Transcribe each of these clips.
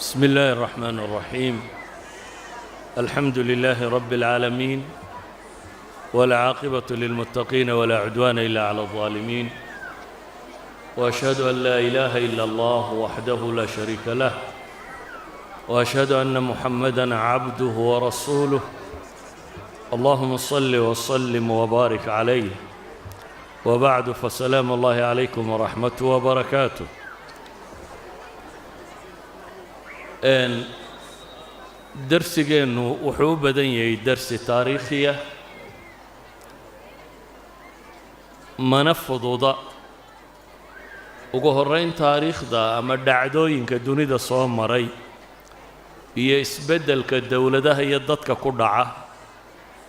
بسم الله الرحمن الرحيم، الحمد لله رب العالمين، والعاقبة للمتقين، ولا عدوان إلا على الظالمين، وأشهد أن لا إله إلا الله وحده لا شريك له، وأشهد أن محمدا عبده ورسوله. اللهم صل وسلم وبارك عليه. وبعد، فسلام الله عليكم ورحمته وبركاته. Darsigeennu wuxuu u badan yahay darsi taariikhiya, mana fududa. Ugu horrayn, taariikhda ama dhacdooyinka dunida soo maray iyo isbeddelka dowladaha iyo dadka ku dhaca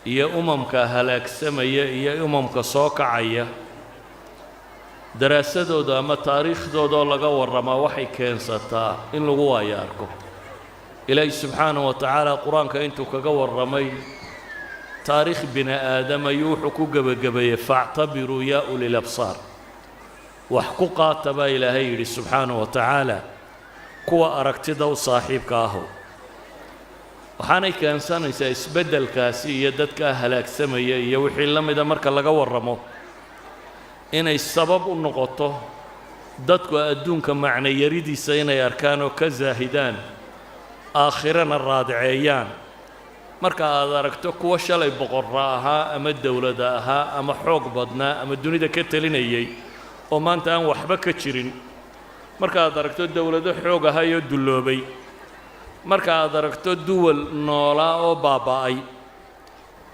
iyo umamka halaagsamaya iyo umamka soo kacaya, daraasadooda ama taariikhdooda oo laga warramaa waxay keensataa in lagu waayo arko. Ilaahi subxaanahu wa tacaala qur-aanka intuu kaga warramay taariikh bini aadam ayuu wuxuu ku gebagabeeyey: "فاعتبروا يا أولي الأبصار." Wax ku qaata baa Ilaahay yidhi subxaanahu wa tacaala, kuwa aragtida u saaxiibka aho. Waxaanay keensanaysaa isbeddelkaasi iyo dadkaa halaagsamaya iyo wixii la mida marka laga warramo inay sabab u noqoto dadku adduunka macnayaridiisa inay arkaan oo ka saahidaan, aakhirana raadceeyaan. Marka aad aragto kuwa shalay boqorra ahaa ama dowlada ahaa ama xoog badnaa ama dunida ka telinayay oo maanta aan waxba ka jirin, marka aad aragto dowlado xoog ahayoo dulloobay, marka aad aragto duwal noolaa oo baaba'ay,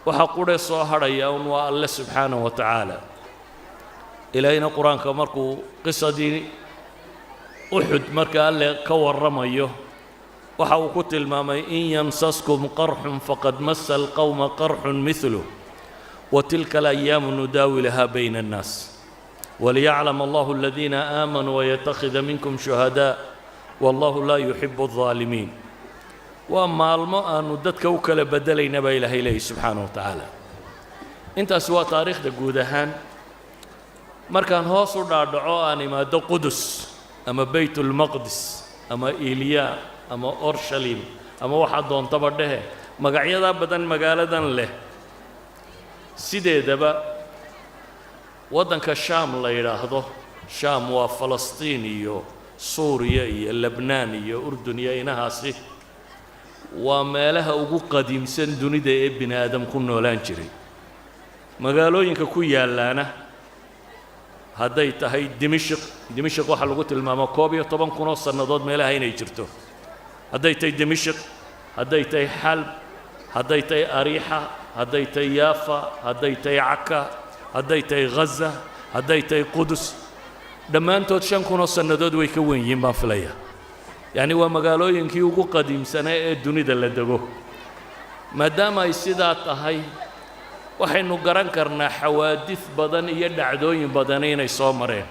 waxa qudhe soo hadhaya un waa Alle subxaanahu wa tacaala. Ilaahayna qur-aanka markuu qisadii Uxud marka Alle ka warramayo waxa uu ku tilmaamay: "إن يمسسكم قرح فقد مس القوم قرح مثله وتلك الأيام نداولها بين الناس وليعلم الله الذين آمنوا ويتخذ منكم شهداء والله لا يحب الظالمين." Waa maalmo aanu dadka u kala beddelayna baa Ilaahay leeyahy subxaanahu wa tacaala. Intaasi waa taariikhda guud ahaan. Markaan hoos u dhaadhaco, aan imaado Qudus ama Baytulmaqdis ama Iliya ama Orshalim ama waxaa doontaba dhehe, magacyadaa badan magaaladan leh, sideedaba waddanka Shaam la yidhaahdo, Shaam waa Falastiin iyo Suuriya iyo Lebnaan iyo Urdun iyo inahaasi, waa meelaha ugu qadiimsan dunida ee bini aadam ku noolaan jiray. Magaalooyinka ku yaallaana, hadday tahay Dimishiq, Dimishiq waxaa lagu tilmaamaa 11,000 oo sannadood meelaha inay jirto. Hadday tahay Dimishiq, hadday tahay Xalb, hadday tahay Ariixa, hadday tahay Yaafa, hadday tahay Caka, hadday tahay Ghaza, hadday tahay Qudus, dhammaantood 5,000 oo sannadood way ka wen yihiin baan filaya. Yacni waa magaalooyinkii ugu qadiimsanaa ee dunida la dego. Maadaama ay sidaa tahay, waxaynu garan karnaa xawaadid badan iyo dhacdooyin badani inay soo mareen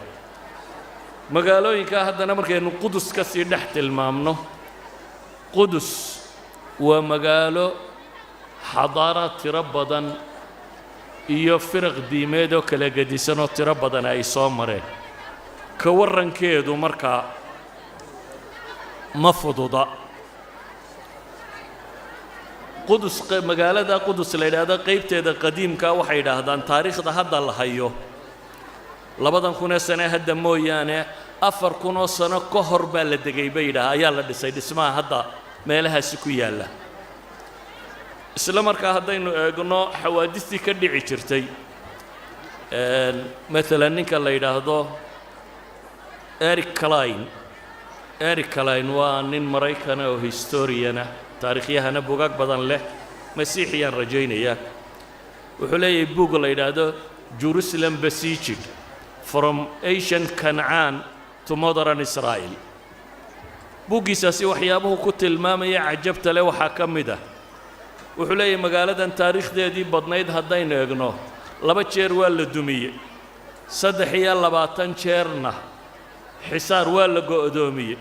magaalooyinkaa. Haddana markaynu Qudus ka sii dhex tilmaamno, Qudus waa magaalo xadaaraad tiro badan iyo firaq diimeed oo kala gedisan oo tiro badan ay soo mareen. Ka warrankeedu markaa ma fududa. Qudus, magaalada Qudus la yidhaahdo, qaybteeda qadiimkaa waxay yidhaahdaan taariikhda hadda la hayo 2,000 ee sane hadda mooyaane, 4,000 oo sano ka hor baa la degay bay yidhaha, ayaa la dhisay dhismaha hadda meelahaasi ku yaalla. Isla markaa haddaynu eegno xawaadistii ka dhici jirtay, maalan ninka la yidhaahdo Eric Cline. Eric Cline waa nin Maraykana oo historian ah, taarikhyahana bugaag badan leh, Masiixiyaan rajaynaya. Wuxuu leeyahay buug la yidhaahdo "Jerusalem Besieged: From Ancient Canaan to Modern Israel". Buuggiisaasi waxyaabuhu ku tilmaamaya cajabta leh waxaa ka mid ah, wuxuu leeyahay magaaladan taariikhdeedii badnayd haddaynu eegno, laba jeer waa la dumiyey, 23 jeerna xisaar waa la go'doomiyey,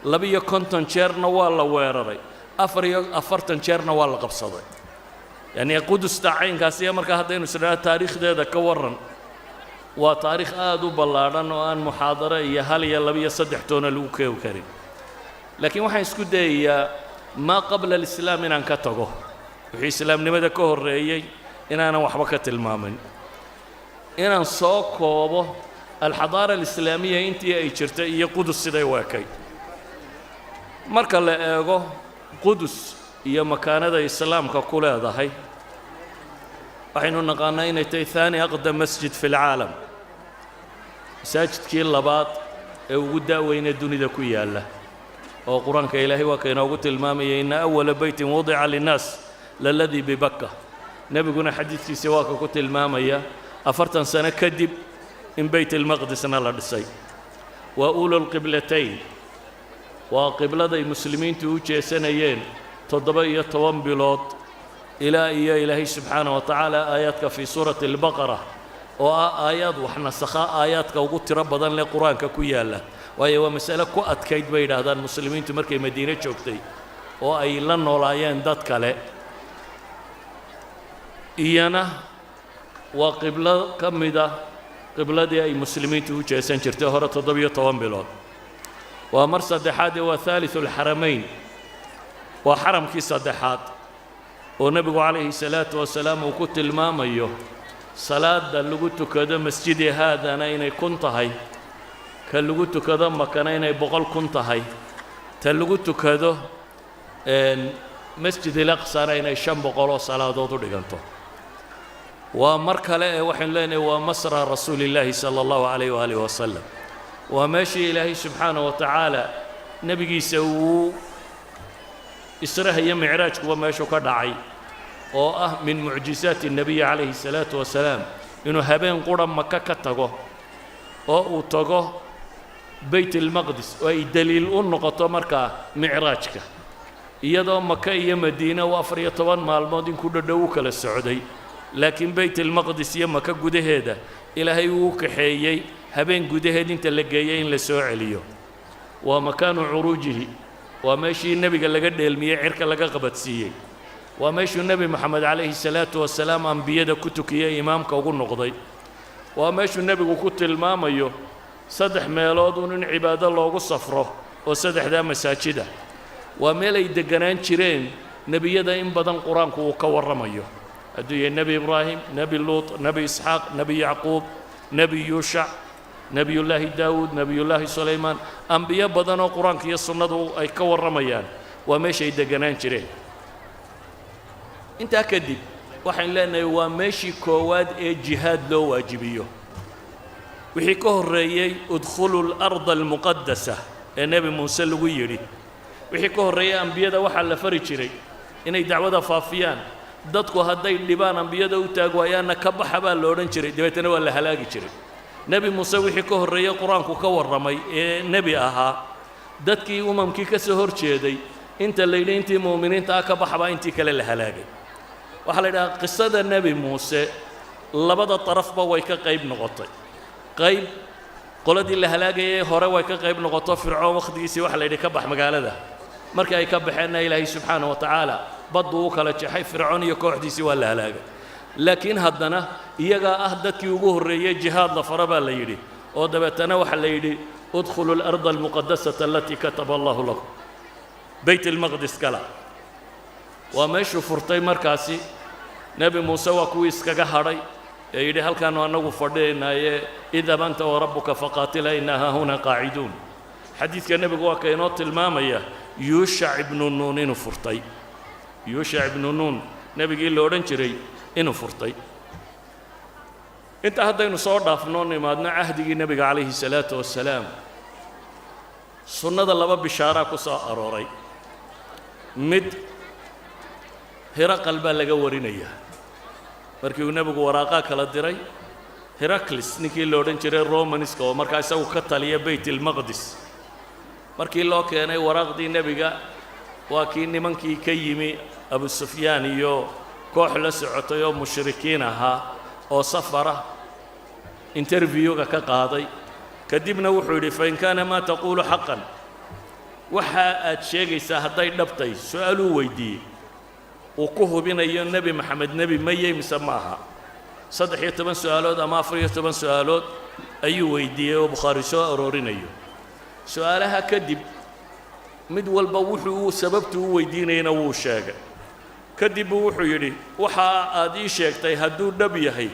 52 jeerna waa la weeraray, 44 jeerna waa la qabsaday. Yacnii Qudusta caynkaasiya markaa haddaynu isdhaha taariikhdeeda ka warran, waa taariikh aad u ballaadhan oo aan muxaadaro iyo hal iyo laba iyo saddex toona lagu keeni karin. Laakiin waxaan isku dayayaa maa qabla alislaam inaan ka tago, wixii islaamnimada ka horreeyey inaanan waxba ka tilmaamin, inaan soo koobo alxadaara alislaamiya intii ay jirtay iyo Qudus siday u ekay. Marka la eego Qudus iyo makaanada islaamka ku leedahay, waxaynu naqaannaa inay tahay ثاني أقدم مسجد في العالم, masaajidkii labaad ee ugu da'weyne dunida ku yaalla, oo Qur-aanka Ilaahay waa ka inoogu tilmaamaya: "إن أول بيت وضع للناس للذي ببكة". Nebiguna xadiidkiisa waa ka ku tilmaamaya 40 sano kadib in Beyt ilmaqdisna la dhisay. Waa أولى القبلتين, waa qibladay muslimiintu u jeesanayeen 17 bilood ilaa iyo Ilaahay subxaanaه wa tacaala aayaadka fii suurati اlbaqara, oo ah aayaad wax nasakha, aayaadka ugu tiro badan leh Qur-aanka ku yaalla. Waayo, waa masale ku adkayd bay yidhaahdaan muslimiintu markay Madiine joogtay oo ay la noolaayeen dad kale. Iyana waa qiblo ka mida qibladii ay muslimiintu u jeesan jirtay hore 17 bilood. Waa mar saddexaadee waa ثالث الحرمين, waa xaramkii saddexaad oo nebigu calayhi salaatu wasalaam uu ku tilmaamayo salaadda lagu tukado masjidi haadana inay 1000 tahay, ka lagu tukado Makana inay 100,000 tahay, ta lagu tukado Masjid ilaqsana inay 500 oo salaadood u dhiganto. Waa mar kale ee waxaynu leenahay waa مسرى رسول الله صلى الله عليه وآله وسلم, waa meeshii Ilaahay subxaanaه wa tacaala nebigiisa uu israha iyo micraajkuba meeshuu ka dhacay, oo ah من معجزات النبي calayhi الsalaatu wasalaam inuu habeen qura Maka ka tago oo uu tago Beyt ilmaqdis, oo ay deliil u noqoto markaa micraajka, iyadoo Maka iyo Madiine uu 14 maalmood in ku dhadhow u kala socday, laakiin Beyt ilmaqdis iyo Maka gudaheeda Ilaahay uu kaxeeyey habeen gudaheed inta la geeyey in la soo celiyo. Waa مكان عروجه, waa meeshii nebiga laga dheelmiyey, cirka laga qabadsiiyey, waa meeshuu Nebi Moxamed calayhi salaatu wasalaam ambiyada ku tukiyey, imaamka ugu noqday, waa meeshuu nebigu ku tilmaamayo saddex meelood uun in cibaado loogu safro oo saddexdaa masaajida. Waa meel ay degganaan jireen nebiyada in badan Qur-aanku uu ka warramayo, hadduu yahay Nebi Ibraahim, Nebi Luut, Nebi Isxaaq, Nebi Yacquub, Nebi Yuushac, Nebiyullaahi Daawuud, Nebiyullaahi Sulaymaan, ambiyo badan oo Qur-aanka iyo sunnadu ay ka warramayaan. Waa meeshay degganaan jireen. Intaa kadib waxaynu leenahay waa meeshii koowaad ee jihaad loo waajibiyo. Wixii ka horreeyey "ادخلوا الأرض المقدسة" ee Nebi Muuse lagu yidhi, wixii ka horreeyey ambiyada waxaa la fari jiray inay dacwada faafiyaan. Dadku hadday dhibaan, ambiyada u taag waayaanna, ka baxa baa la odhan jiray, dabeetana waa la halaagi jiray. Nebi Muuse wixii ka horreeyey Qur-aanku ka warramay ee nebi ahaa, dadkii umamkii ka soo hor jeeday inta la yidhi intii mu'miniinta ah ka baxbaa intii kale la halaagay. Waxaa la yidhaha qisada Nebi Muuse labada darafba way ka qayb noqotay. Qayb qoladii la halaagayay hore way ka qayb noqoto. Fircoon wakhtigiisii waxa la yidhi ka bax magaalada. Markii ay ka baxeenna, Ilaahay subxaana wa tacaala badduu u kala jeexay, Fircoon iyo kooxdiisii waa la halaagay. Laakiin haddana iyagaa ah dadkii ugu horreeyey jihaad la fara baa la yidhi, oo dabeetana waxaa la yidhi: "ادخلوا الأرض المقدسة التي كتب الله لكم", Beyt ilmaqdis gala. Waa meeshuu furtay markaasi Nebi Muuse. Waa kuwii iskaga hadhay ee yidhi: "Halkaannu annagu fadhiyaynaaye, اذهب أنت وربك فقاتلا إنا هاهنا قاعدون". Xadiidka nebigu waa ka inoo tilmaamaya Yuushac ibnu Nuun inuu furtay, Yuushac ibnu Nuun nebigii la odhan jiray inuu furtay. Intaa haddaynu soo dhaafnoo nimaadno cahdigii nebiga calayhi salaatu wasalaam, sunnada laba bishaaraa ku soo arooray. Mid Hiraqal baa laga warinayaa. Markii uu nebigu waraaqaa kala diray, Heraklis ninkii la odhan jiray Romanska oo markaa isagu ka taliya Beyt ilmaqdis, markii loo keenay waraaqdii nebiga, waa kii nimankii ka yimi Abu Sufyaan iyo koox la socotay oo mushrikiin ahaa oo safara interviewga ka qaaday. Kadibna wuxuu yidhi: "فإن كان ما تقول حقا", waxa aad sheegaysaa hadday dhabtay. Su-aaluu weydiiyey uu ku hubinayo Nebi Maxamed nebi mayey mise ma aha. 13 su-aalood ama 14 su-aalood ayuu weydiiyey oo Bukhaari soo aroorinayo. Su-aalaha kadib Mid walba wuxuu sababtu u weydiinayana wuu sheegay. Kadib buu wuxuu yidhi: "Waxa aad ii sheegtay hadduu dhab yahay,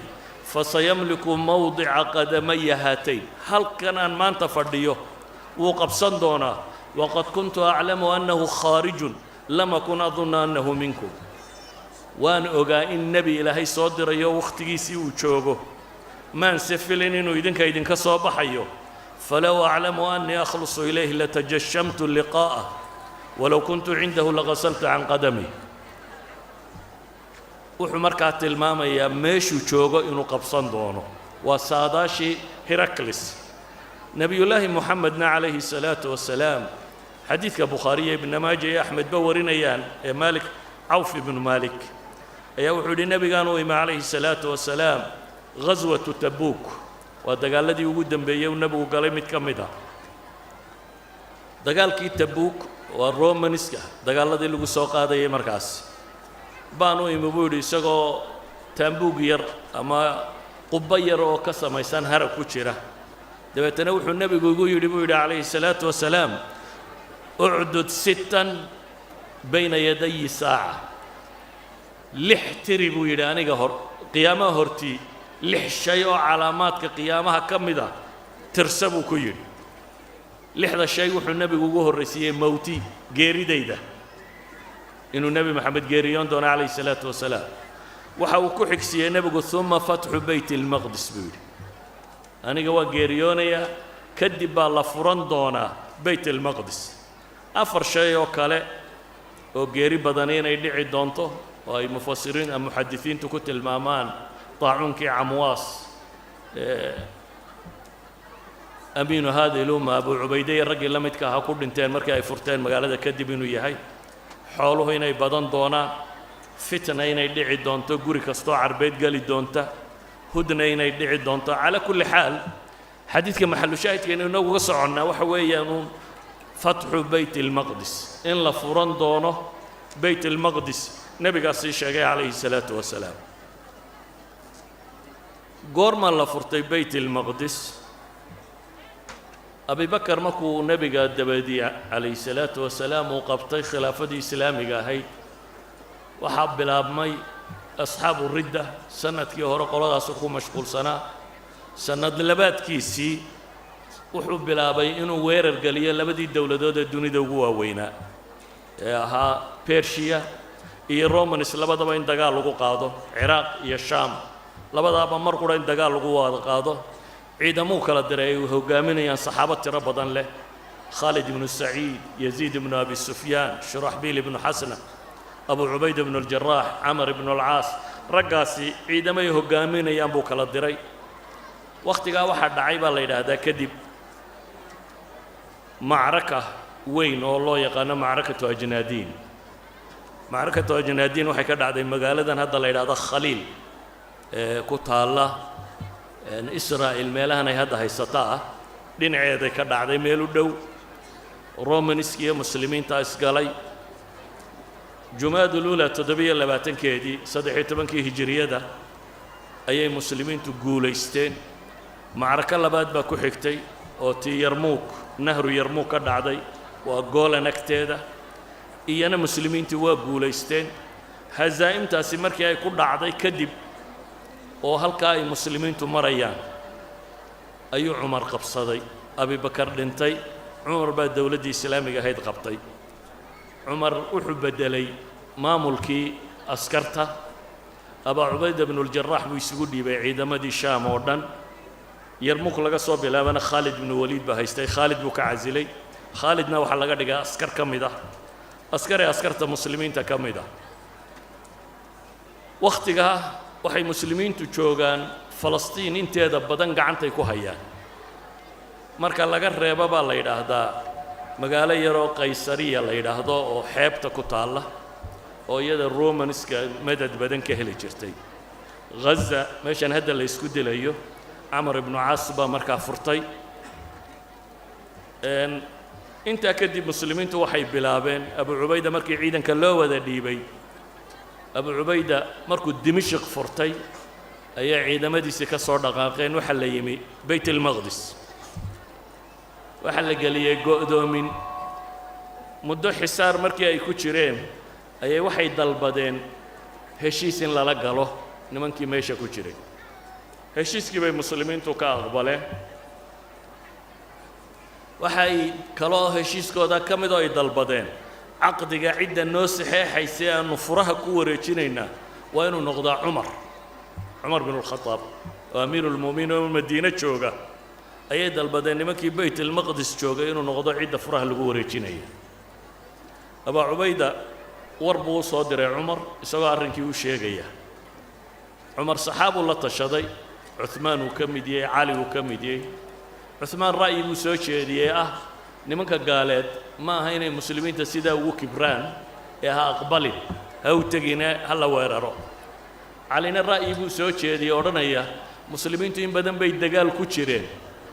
فسيملك موضع قدمي هاتين", halkan aan maanta fadhiyo wuu qabsan doonaa. وقد كنت أعلم أنه خارج، لم أكن أظن أنه منكم. Waan ogaa in nebi Ilaahay soo dirayo wakhtigiisii uu joogo, maanse filin inuu idinka idinka soo baxayo. فلو أعلم أني أخلص إليه لتجشمت لقاءه، ولو كنت عنده لغسلت عن قدمي. Wuxuu markaa tilmaamayaa meeshuu joogo inuu qabsan doono. Waa saadaashii Heraclis. Nebiyullaahi Moxamedna calayhi salaatu wasalaam, xadiidka Bukhaariya, Ibna Maaja iyo Axmedba warinayaan ee Maalik, Cawf ibnu Maalik ayaa wuxuu yidhi: nebigaan u imi calayhi salaatu wasalaam ghaswatu Tabuuk, waa dagaaladii ugu dambeeyey uu nebigu galay mid ka mid ah. Dagaalkii Tabuuk waa Romaniska dagaaladii lagu soo qaadayay. Markaas baan u imi, buu yidhi, isagoo taambuug yar ama qubbo yar oo ka samaysan harag ku jira. Dabeetana wuxuu nebigu igu yidhi, buu yidhi calayhi salaatu wasalaam: "اعدد ستا بين يدي الساعة." Lix tiri, buu yidhi, aniga hor qiyaamaha hortii lix shay oo calaamaadka qiyaamaha ka mid a tirsa, buu ku yidhi. Lixda shay wuxuu nebigu ugu horraysiiyey موتي, geeridayda, inuu Nebi Moxamed geeriyoon doono calayhi salaatu wasalaam. Waxa uu ku xigsiiyey nebigu: "ثم فتح بيت المقدس", buu yidhi. Aniga waa geeriyoonayaa, kadib baa la furan doonaa Beyt almaqdis. Afar shay oo kale oo geeri badani inay dhici doonto oo ay mufasiriin ama muxadisiintu ku tilmaamaan daacuunkii Camwaas, أمين هذه الأمة Abu Cubayde iyo raggii la midka ahaa ku dhinteen markii ay furteen magaalada kadib inuu yahay, xooluhu inay badan doonaan, fitna inay dhici doonto, guri kastoo Carbeed geli doonta, hudna inay dhici doonto. Calaa kulli xaal, xadiidka maxalu shaahidkaynu inaguga soconnaa waxa weeyaan uun فتح بيت المقدس, in la furan doono Beyt almaqdis. Nebigaas sii sheegay calayhi salaatu wasalaam. Goormaa la furtay Beyt almaqdis? Abibakar markuu nebiga dabadiye calayhi salaatu wasalaam uu qabtay khilaafadii islaamiga ahayd, waxaa bilaabmay asxaabu ridda. Sanadkii hore qoladaasu ku mashquulsanaa. Sanad labaadkiisii wuxuu bilaabay inuu weerar geliyo labadii dowladood ee dunida ugu waaweynaa ee ahaa Bershiya iyo Romans, labadaba in dagaal lagu qaado, Ciraaq iyo Shaam labadaaba mar qura in dagaal lagu wada qaado. Ciidamuu kala diray ay hoggaaminayaan saxaabo tiro badan leh: Khaalid ibnu Saciid, Yaziid ibnu Abi Sufyaan, Shuraxbiil ibnu Xasna, Abu Cubayda ibnu Aljaraax, Camar ibnu Alcaas. Raggaasi ciidamay hoggaaminayaan buu kala diray. Wakhtigaa waxaa dhacay baa la yidhaahdaa kadib macraka weyn oo loo yaqaano macrakatu Ajnaadiin. Macrakatu Ajnaadiin waxay ka dhacday magaaladan hadda la yidhahdo Khaliil ee ku taalla Israa'il, meelahan ay hadda haysata ah dhinaceeday ka dhacday, meel u dhow. Romaniski iyo muslimiinta isgalay Jumaaduluula 27-keedii, 13-kii hijiriyada ayay muslimiintu guulaysteen. Macrako labaad baa ku xigtay oo tii Yarmuug, nahru Yarmuug ka dhacday, waa Goolan agteeda. Iyana muslimiintii waa guulaysteen. Hazaa'imtaasi markii ay ku dhacday kadib oo halkaa ay muslimiintu marayaan ayuu Cumar qabsaday. Abibakar dhintay, Cumar baa dowladdii islaamiga ahayd qabtay. Cumar wuxuu beddelay maamulkii askarta. Abaa Cubayda bnuuljaraax buu isugu dhiibay ciidamadii Shaam oo dhan. Yarmuk laga soo bilaabana Khaalid ibnu Waliid baa haystay. Khaalid buu ka casilay. Khaalidna waxaa laga dhigaa askar ka mid ah, askari askarta muslimiinta ka mid ah. Wakhtigaa waxay muslimiintu joogaan Falastiin inteeda badan gacantay ku hayaan, marka laga reebo baa la yidhaahdaa magaalo yaroo Qaysariya la yidhaahdo oo xeebta ku taalla oo iyada Romanska madad badan ka heli jirtay. Ghaza, meeshan hadda la isku dilayo, Camar ibnu Caas baa markaa furtay. Intaa kadib muslimiintu waxay bilaabeen, Abu Cubayda markii ciidanka loo wada dhiibay, Abu Cubayda markuu Dimishiq furtay ayaa ciidamadiisii ka soo dhaqaaqeen. Waxaa la yimi Beyt almaqdis, waxaa la geliyey go'doomin. Muddo xisaar markii ay ku jireen ayay waxay dalbadeen heshiis in lala galo nimankii meesha ku jiray. Heshiiskii bay muslimiintu ka aqbaleen. Waxay kaloo heshiiskooda ka mid oo ay dalbadeen, caqdiga cidda noo saxeexaysa aanu furaha ku wareejinaynaa waa inuu noqdaa Cumar, Cumar bin Alkhadaab oo amiiruulmu'miniin oo Madiine jooga ayay dalbadeen nimankii Bayt Almaqdis joogay inuu noqdo cidda furaha lagu wareejinaya. Abaa Cubayda war buu u soo diray Cumar isagoo arrinkii u sheegaya. Cumar saxaabuu la tashaday, Cuhmaan uu ka mid yahay, Cali uu ka mid yahay. Cuhmaan ra'yi buu soo jeediyey ah, nimanka gaaleed ma aha inay muslimiinta sidaa ugu kibraan ee ha aqbalin, ha u tegine, ha la weeraro. Calina ra'yi buu soo jeediyey odhanaya, muslimiintu in badan bay dagaal ku jireen,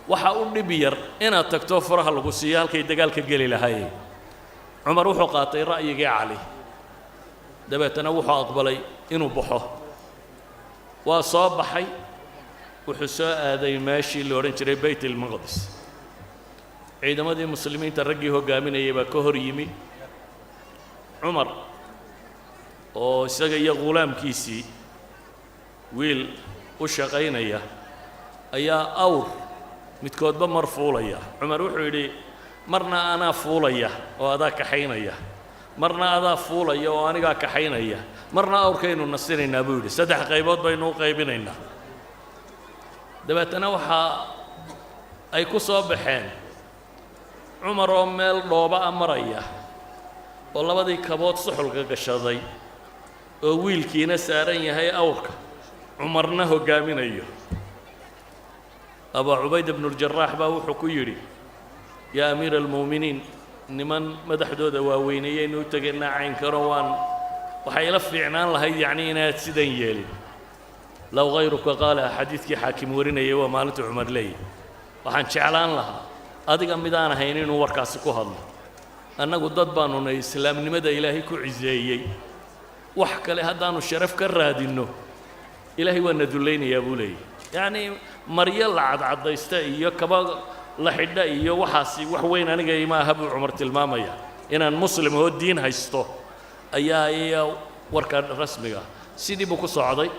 waxaa u dhib yar inaad tagto furaha lagu siiyo halkay dagaalka geli lahaayeen. Cumar wuxuu qaatay ra'yigii Cali, dabeetana wuxuu aqbalay inuu baxo. Waa soo baxay, wuxuu soo aaday meeshii la odhan jiray Bayt Almaqdis. Ciidamadii muslimiinta raggii hoggaaminayay baa ka hor yimi Cumar oo isaga iyo ghulaamkiisii, wiil u shaqaynaya, ayaa awr midkoodba mar fuulaya. Cumar wuxuu yidhi, marna anaa fuulaya oo adaa kaxaynaya, marna adaa fuulaya oo anigaa kaxaynaya, marna awrkaynu nasinaynaa, buu yidhi. Saddex qaybood baynu u qaybinaynaa. Dabeetana waxaa ay ku soo baxeen Cumar oo meel dhooba a maraya oo labadii kabood suxulka gashaday oo wiilkiina saaran yahay awrka, Cumarna hoggaaminayo. Abaa Cubayda bnuuljaraax baa wuxuu ku yidhi, yaa amiira almu'miniin, niman madaxdooda waaweyneeyaynu u tegaynaa caynkano, waan waxay ila fiicnaan lahayd yacni inaad sidan yeelin. Low hayruka qaala, xadiidkii xaakim warinayay waa maalintuu Cumar leeyahy, waxaan jeclaan lahaa adiga midaan ahayn inuu warkaasi ku hadlo. Annagu dad baanu nay islaamnimada Ilaahay ku ciseeyey, wax kale haddaannu sharaf ka raadinno Ilaahay waa na dullaynayaa, buu leeyahy. Yacnii maryo la cadcaddaysta iyo kaba la xidha iyo waxaasi wax weyn aniga ima aha, buu Cumar tilmaamaya. Inaan muslim oo diin haysto ayaa iya warka rasmiga. Sidii buu ku socday,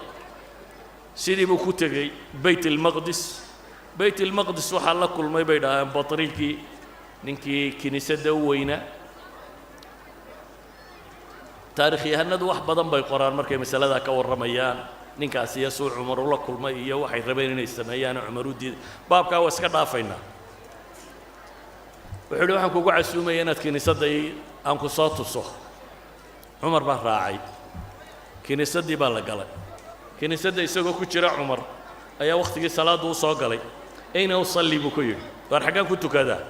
sidii buu ku tegey Bayt Almaqdis. Bayt Almaqdis waxaa la kulmay, bay dhaaheen, batriikii, ninkii kiniisadda u weynaa. Taarikhyahanadu wax badan bay qoraan markay masaladaa ka warramayaan, ninkaasi iyo suu Cumar ula kulmay iyo waxay rabeen inay sameeyaan Cumar u diiday. Baabkaa waa iska dhaafaynaa. Wuxuu yidhi, waxaan kugu casuumaya inaad kiniisadda aan ku soo tuso. Cumar baa raacay, kiniisaddii baa la galay. Kiniisadda isagoo ku jira Cumar ayaa wakhtigii salaaddu u soo galay. Ayna usalli, buu ku yidhi, waar xaggaan ku tukadaa?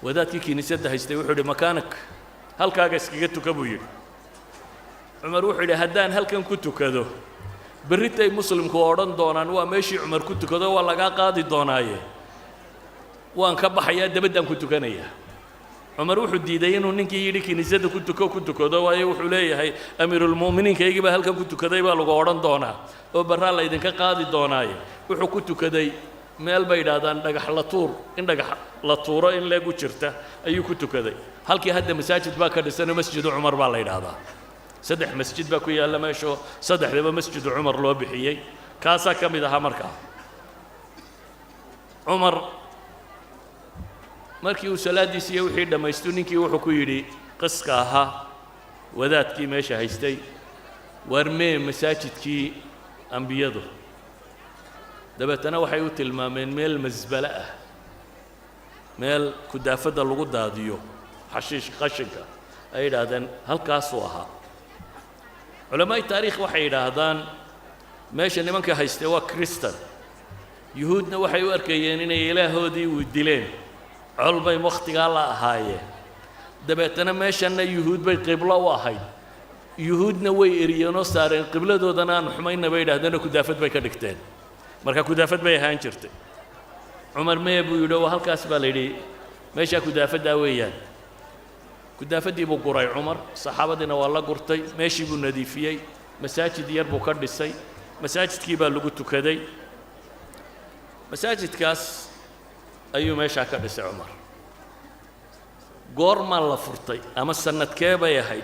Wadaadkii kiniisadda haystay wuxuu yidhi, makaanak, halkaaga iskaga tuka, buu yidhi. Cumar wuxuu yidhi, haddaan halkan ku tukado, berritay muslimku odhan doonaan waa meeshii Cumar ku tukado, waa lagaa qaadi doonaaye, waan ka baxayaa, dabaddaan ku tukanayaa. Cumar wuxuu diiday inuu ninkii yidhi kiniisadda ku tuko ku tukado, waayo wuxuu leeyahay, amiirulmu'miniinkaygii baa halkan ku tukaday baa lagu odhan doonaa oo barraa laydinka qaadi doonaaye. Wuxuu ku tukaday meel bay yidhaahdaan dhagax la tuur, in dhagax la tuuro in leegu jirta ayuu ku tukaday. Halkii hadda masaajid baa ka dhisanoo Masjidu Cumar baa la yidhaahdaa. Saddex masjid baa ku yaalla meeshoo saddexdaba Masjidu Cumar loo bixiyey, kaasaa ka mid ahaa. Markaa Cumar markii uu salaaddiisi iyo wixii dhammaystu, ninkii wuxuu ku yidhi qiska ahaa, wadaadkii meesha haystay, waar mee masaajidkii ambiyadu? Dabeetana waxay u tilmaameen meel masbale ah, meel kudaafadda lagu daadiyo, xashiish, qashinka, ay yidhaahdeen halkaasuu ahaa. Culamaa'i taariikh waxay yidhaahdaan meesha nimanka haystee waa Kristan, yuhuudna waxay u arkayeen inay ilaahoodii uu dileen, col bay wakhtigaa la ahaayeen. Dabeetana meeshanna yuhuud bay qiblo u ahayd, yuhuudna way eriyeenoo saareen, qibladoodana aan xumayna bay yidhahdeenoo kudaafad bay ka dhigteen. Marka kudaafad bay ahaan jirtay. Cumar mee, buu yidhi, oo halkaas baa la yidhi, meeshaa kudaafaddaa weeyaan. Kudaafaddii buu guray Cumar, saxaabadiina waa la gurtay, meeshii buu nadiifiyey, masaajid yar buu ka dhisay, masaajidkii baa lagu tukaday. Masaajidkaas ayuu meeshaa ka dhisay Cumar. Goormaa la furtay ama sanadkee bay ahayd?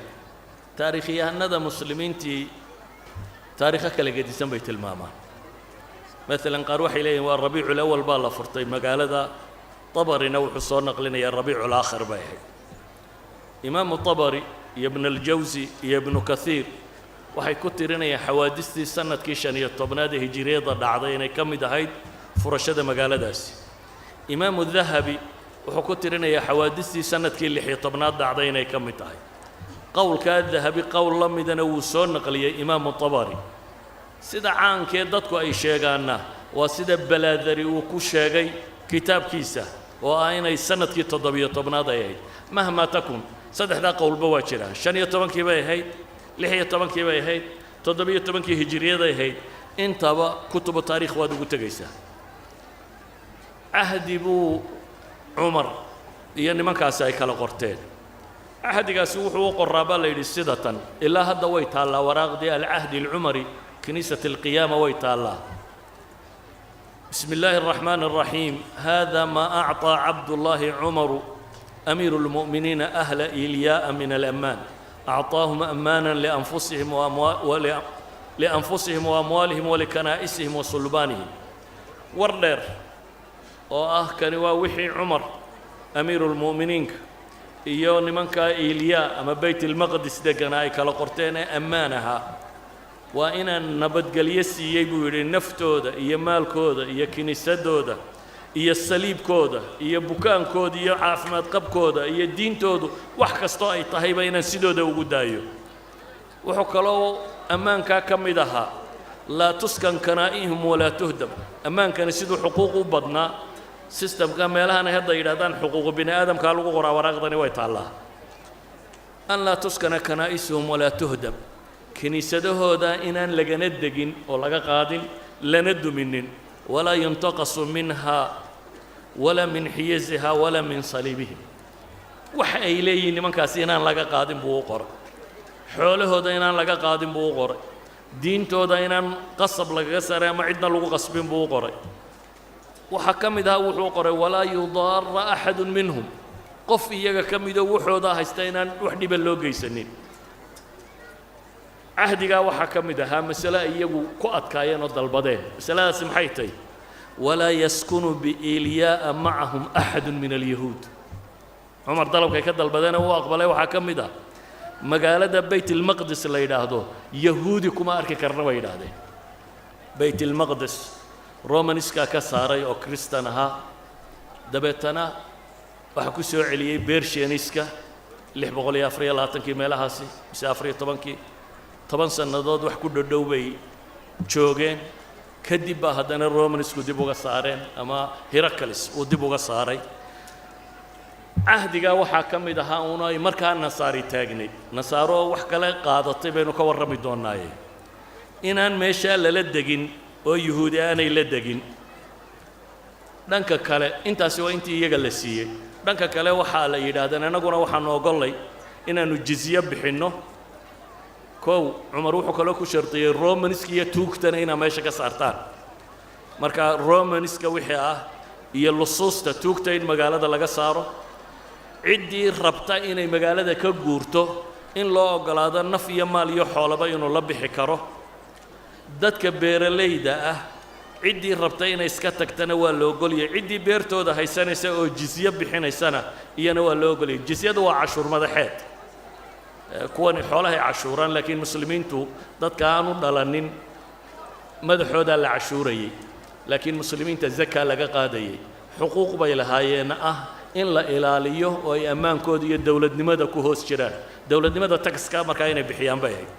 Taariikhyahanada muslimiintii taariikho kala gedisan bay tilmaamaan. Maalan, qaar waxay leeyihin waa Rabiicu Lawal baa la furtay magaalada. Tabarina wuxuu soo naqlinayaa Rabiicu Laakhir bay ahayd. Imaamu Tabari iyo Ibn Aljawsi iyo Ibnu Kathiir waxay ku tirinayaan xawaadistii sanadkii 15aad ee hijiriyadda dhacday inay ka mid ahayd furashada magaaladaasi. Imaamu Dahabi wuxuu ku tirinayaa xawaadistii sanadkii 16aad dhacday inay ka mid tahay. Qowlkaa Dahabi qowl la midana wuu soo naqliyey Imaamu Tabari. Sida caankee dadku ay sheegaanna waa sida Balaadari uu ku sheegay kitaabkiisa, oo ah inay sanadkii 17aad ay ahayd. Mahmaa takun, saddexdaa qowlba waa jiraan: 15kii bay ahayd, 16kii bay ahayd, 17kii hijiriyaday ahayd. Intaba kutubu taarikh waad ugu tegaysaa. Cahdi buu Cumar iyo nimankaasi ay kala qorteen. Cahdigaasi wuxuu u qoraa, baa la yidhi, sida tan. Ilaa hadda way taallaa waraaqdii Alcahdi Alcumari, kiniisat alqiyaama way taallaa. بسم الله الرحمن الرحيم، هذا ما أعطى عبد الله عمر أمير المؤمنين أهل إيلياء من الأمان، أعطاهم أمانا لأنفسهم وأموالهم ولكنائسهم وصلبانهم. War dheer oo ah kani waa wixii Cumar amiiruulmu'miniinka iyo nimankaa Iilyaa ama Beyt Ilmaqdis degana ay kala qorteen ee ammaan ahaa. Waa inaan nabadgelyo siiyey, buu yidhi, naftooda iyo maalkooda iyo kiniisadooda iyo saliibkooda iyo bukaankooda iyo caafimaad qabkooda iyo diintoodu, wax kastoo ay tahayba inaan sidooda ugu daayo. Wuxuu kaloo ammaankaa ka mid ahaa laa tuskan kanaa'ihim walaa tuhdam. Ammaankani siduu xuquuq u badnaa, systemka meelahan ay hadda yidhahdaan xuquuqu bini aadamkaa lagu qoraa, waraaqdani way taallaa. An laa tuskana kanaa'isuhum walaa tuhdam, kiniisadahooda inaan lagana degin oo laga qaadin, lana duminin. Walaa yuntaqasu minha walaa min xiyasiha walaa min saliibihim. Waxa ay leeyihiin nimankaasi inaan laga qaadin buu u qoray, xoolahooda inaan laga qaadin buu u qoray, diintooda inaan qasab lagaga saaray ama cidna lagu qasbin buu u qoray. Waxaa ka mid ahaa wuxuu qoray walaa yudaara axadu minhum, qof iyaga ka midoo waxoodaa haysta inaan wax dhiba loo geysanin. Cahdigaa waxaa ka mid ahaa masale ay iyagu ku adkaayeen oo dalbadeen. Masaladaasi maxay tahay? Walaa yaskunu biilyaa'a macahum axadu min alyahuud. Cumar dalabkay ka dalbadeena uu aqbalay waxaa ka mid ah magaalada Bayt Ilmaqdis la yidhaahdo yahuudi kuma arki karna, bay yidhaahdeen. Bayt Ilmaqdis Romaniskaa ka saaray oo Kristan ahaa, dabeetana waxaa ku soo celiyey Bershianiska 624kii meelahaasi mise 14kii. 10 sannadood wax ku dhodhow bay joogeen. Kadib baa haddana Romanisku dib uga saareen, ama Heracles uu dib uga saaray. Cahdigaa waxaa ka mid ahaa uun ay markaa nasaari taagnayd, nasaaro wax kale qaadatay baynu ka warrami doonnaaye, inaan meeshaa lala degin oo yuhuudi aanay la degin. Dhanka kale, intaasi waa intii iyaga la siiyey. Dhanka kale waxaa la yidhaahdeen, innaguna waxaanu ogollay inaannu jizye bixinno. Kow, Cumar wuxuu kaloo ku shardiyey Romaniska iyo tuugtana inaa meesha ka saartaan. Marka Romaniska wixii ah iyo lusuusta tuugta in magaalada laga saaro, ciddii rabta inay magaalada ka guurto in loo oggolaado naf iyo maal iyo xoolaba inuu la bixi karo. Dadka beeralayda ah, ciddii rabta inay iska tagtana waa la ogolyay, ciddii beertooda haysanaysa oo jizye bixinaysana iyana waa loo ogolyay. Jizyadu waa cashuur madaxeed. Kuwani xoolahay cashuuraan, laakiin muslimiintu dadka aanu dhalanin madaxoodaa la cashuurayey, laakiin muslimiinta zaka laga qaadayay. Xuquuq bay lahaayeen ah in la ilaaliyo oo ay ammaankooda iyo dowladnimada ku hoos jiraan. Dowladnimada taxka markaa inay bixiyaan bay ahayd.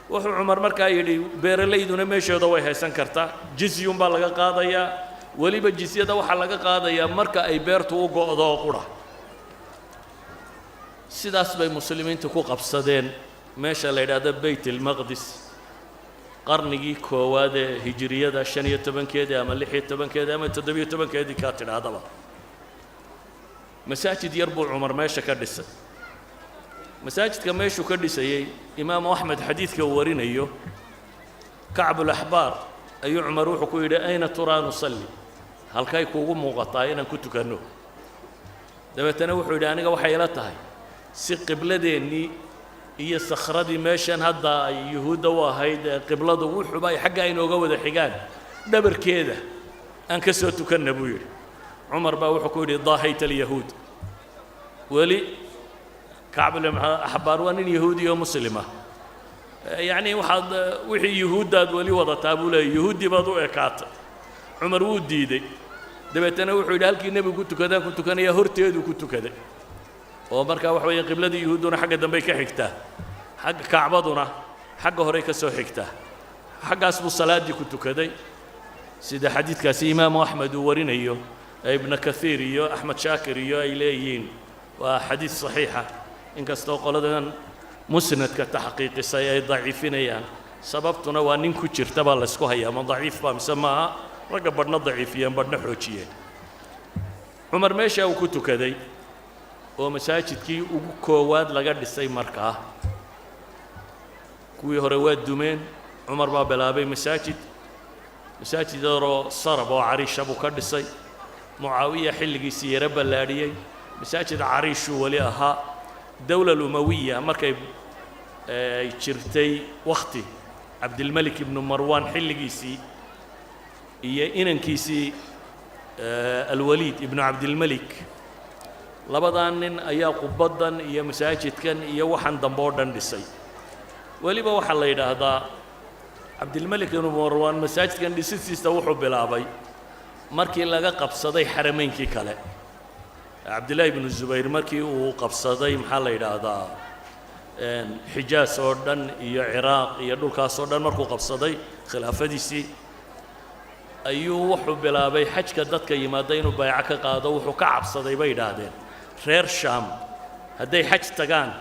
Wuxuu Cumar markaa yidhi, beeralayduna meeshooda way haysan kartaa, jizyun baa laga qaadayaa. Weliba jizyada waxaa laga qaadayaa marka ay beertu u go'do oo qura. Sidaas bay muslimiintu ku qabsadeen meesha la yidhaahdo Beyt Ilmaqdis qarnigii koowaad ee hijiriyada 15keedii ama 16keedii ama 17keedii kaa tidhaahdaba. Masaajid yar buu Cumar meesha ka dhisay. Masaajidka meeshuu ka dhisayey, Imaamu Axmed xadiidka uu warinayo, Kacbulaxbaar ayuu Cumar wuxuu ku yidhi: "Ayna turaa nusalli?" Halkay kuugu muuqataa inaan ku tukanno? Dabeetana wuxuu yidhi, aniga waxay ila tahay si qibladeennii iyo sakhradii meeshan hadda ay Yuhuudda u ahayd ee qibladu wuxuba ay xagga inooga wada xigaan, dhabarkeeda aan ka soo tukanna, buu yidhi. Cumar baa wuxuu ku yidhi, ضاهيت اليهود. Weli Kacbulaxbaar waa nin Yahuudi oo Muslima, yacni waxaad wixii Yuhuuddaad weli wadataa, buu leeyay, Yuhuuddii baad u ekaatay. Cumar wuu diidey. Dabeetana wuxuu yidhi, halkii Nebigu ku tukadaan ku tukanaya. Horteeduu ku tukaday, oo markaa waxa weeye qibladii Yuhuudduna xagga dambey ka xigtaa, xagga Kacbaduna xagga horey ka soo xigtaa. Xaggaas buu salaaddii ku tukaday, sida xadiidkaasi Imaamu Axmed uu warinayo, ee Ibnu Kaiir iyo Axmed Shaakir iyo ay leeyihiin waa xadiid saxiixa, inkastoo qoladan musnadka taxqiiqisay ay daciifinayaan. Sababtuna waa nin ku jirta baa laysku hayaa, ma daciif baa mise maaha. Ragga badhna daciifiyeen, badhna xoojiyeen. Cumar meeshaa uu ku tukaday oo masaajidkii ugu koowaad laga dhisay. Markaa kuwii hore waa dumeen. Cumar baa bilaabay masaajid, masaajid yaroo sarab oo cariisha buu ka dhisay. Mucaawiya xilligiisii yaro ballaadhiyey, masaajid cariishuu weli ahaa. Dowla Alumawiya markay ay jirtay, wakhti Cabdilmelik ibnu Marwan xilligiisii iyo inankiisii Alwaliid ibnu Cabdilmelik, labadan nin ayaa qubaddan iyo masaajidkan iyo waxan dambe oo dhan dhisay. Weliba waxaa la yidhaahdaa Cabdilmelik ibnu Marwan masaajidkan dhisistiisa wuxuu bilaabay markii laga qabsaday xarameynkii kale. Cabdillaahi ibnu Zubayr markii uu qabsaday, maxaa la yidhaahdaa, Xijaas oo dhan iyo Ciraaq iyo dhulkaas oo dhan markuu qabsaday khilaafadiisii, ayuu wuxuu bilaabay xajka dadka yimaada inuu bayco ka qaado. Wuxuu ka cabsaday, bay yidhaahdeen, reer Shaam hadday xaj tagaan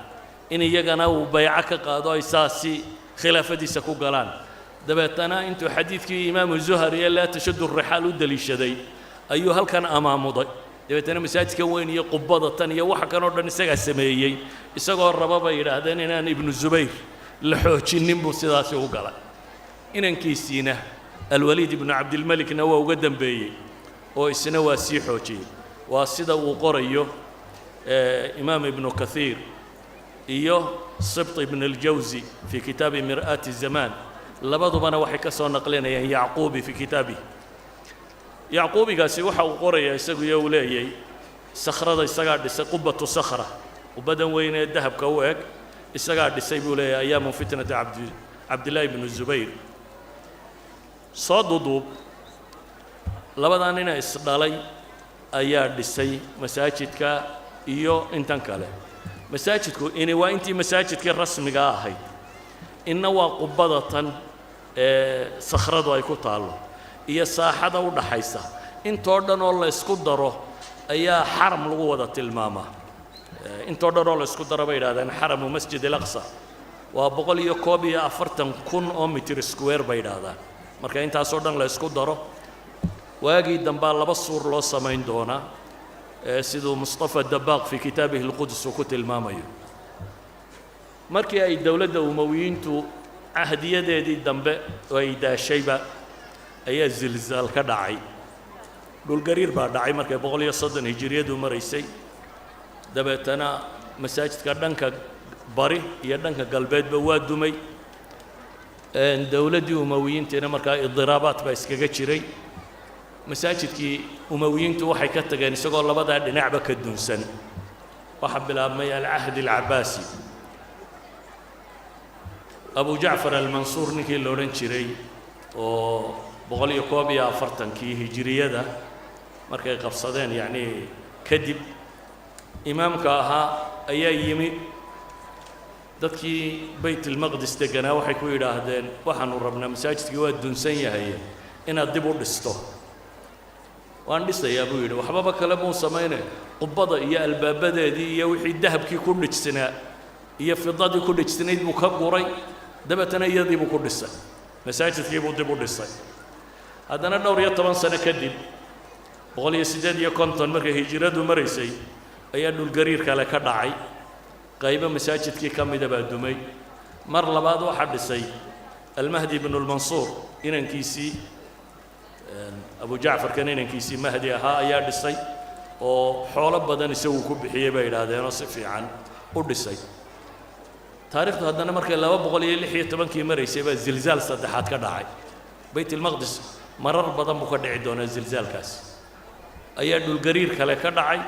in iyagana uu bayco ka qaado, ay saasi khilaafadiisa ku galaan. Dabeetana intuu xadiidkii Imaamu Zuhri ee لا تشد الرحال u deliishaday ayuu halkan amaamuday. Dabeetana masaajidkan weyn iyo qubbada tan iyo waxa kan oo dhan isagaa sameeyey, isagoo raba, bay yidhaahdeen, inaan Ibnu Zubayr la xoojinin buu sidaasi u galay. Inankiisiina Alwaliid ibnu Cabdilmelikna waa uga dembeeyey oo isna waa sii xoojiyey. Waa sida uu qorayo Imaam Ibnu Kaiir iyo Sibt Ibn اljawsi fii kitaabi Mir'aati Zamaan. Labadubana waxay ka soo naqlinayaan Yacquubi fii kitaabih. Yacquubigaasi waxa uu qorayaa isagu iyo uu leeyay sakhrada isagaa dhisay, Qubatu Sakhra, qubbadan weyn ee dahabka u eg isagaa dhisay, buu leeyahay, ayaamu fitnati Cabdillaahi ibnu Zubayr. Soo duduub, labadaa nina isdhalay ayaa dhisay masaajidka iyo intan kale. Masaajidku ini waa intii masaajidkii rasmiga ahayd, inna waa qubbada tan ee sakhradu ay ku taallo iyo saaxada u dhaxaysa. Intoo dhan oo la ysku daro ayaa xaram lagu wada tilmaamaa. Intoo dhan oo la ysku daro, bay yidhahdeen, xaramu Masjid Alaqsa waa 141,000 oo mitir square, bay yidhaahdaan. Marka intaasoo dhan la ysku daro, waagii dambaa laba suur loo samayn doonaa, siduu Mustafa Dabaaq fii kitaabihi Alquds uu ku tilmaamayo. Markii ay dowladda Umowiyiintu cahdiyadeedii dambe oo ay daashayba ayaa zilzaal ka dhacay, dhulgariir baa dhacay markay 130 hijiriyadu maraysay. Dabeetana masaajidka dhanka bari iyo dhanka galbeedba waa dumay. Dowladdii Umowiyiintiina markaa idiraabaat baa iskaga jiray. Masaajidkii Umowiyiintu waxay ka tageen isagoo labadaa dhinacba ka dunsan. Waxaa bilaabmay Alcahdi Alcabaasi. Abu Jacfar Almansuur ninkii la odhan jiray, oo 141-kii hijiriyada markay qabsadeen, yacnii kadib, imaamka ahaa ayaa yimi. Dadkii Bayt Almaqdis deganaa waxay ku yidhaahdeen, waxaanu rabnaa, masaajidkii waa dunsan yahay, inaad dib u dhisto. Waan dhisayaa, buu yidhi. Waxbaba kale muu samayne, qubbada iyo albaabadeedii iyo wixii dahabkii ku dhijsinaa iyo fidadii ku dhijsinayd buu ka guray. Dabeetana iyadii buu ku dhisay, masaajidkii buu dib u dhisay. Haddana dhowr iyo toban sano kadib, 158 markay hijiradu maraysay, ayaa dhulgariir kale ka dhacay. Qaybo masaajidkii ka mida baa dumay. Mar labaad waxaa dhisay Almahdi ibnulmansuur, inankiisii Abu Jacfarkan inankiisii Mahdi ahaa ayaa dhisay. Oo xoolo badan isagu ku bixiyey bay yidhaahdeenoo si fiican u dhisay. Taarikhdu haddana markay 216-kii maraysay baa zilzaal saddexaad ka dhacay Bayt Ilmaqdis. Marar badan buu ka dhici doonaa zilzaalkaas. Ayaa dhulgariir kale ka dhacay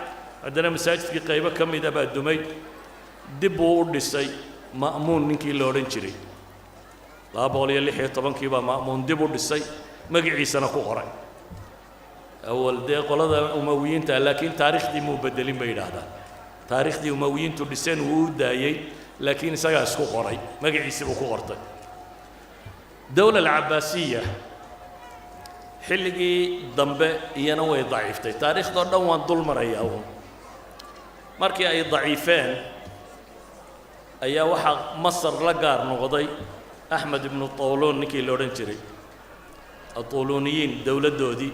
haddana, masaajidkii qaybo ka mida baa dumay. Dib buu u dhisay Ma'muun ninkii la odhan jiray. 216-kii baa Ma'muun dib u dhisay, magiciisana ku qoray. Awal dee qolada Umawiyiinta, laakiin taariikhdii muu bedelin bay yidhaahdaan. Taariikhdii Umawiyiintu dhiseen wuu u daayey, laakiin isagaa isku qoray, magaciisii buu ku qortay. Dowla Alcabaasiya xilligii dambe iyana way daciiftay. Taariikhdoo dhan waan dul marayaa uun. Markii ay daciifeen ayaa waxaa Masar la gaar noqday Axmed ibnu Tawluun ninkii la odhan jiray, Atuluuniyiin dowladdoodii.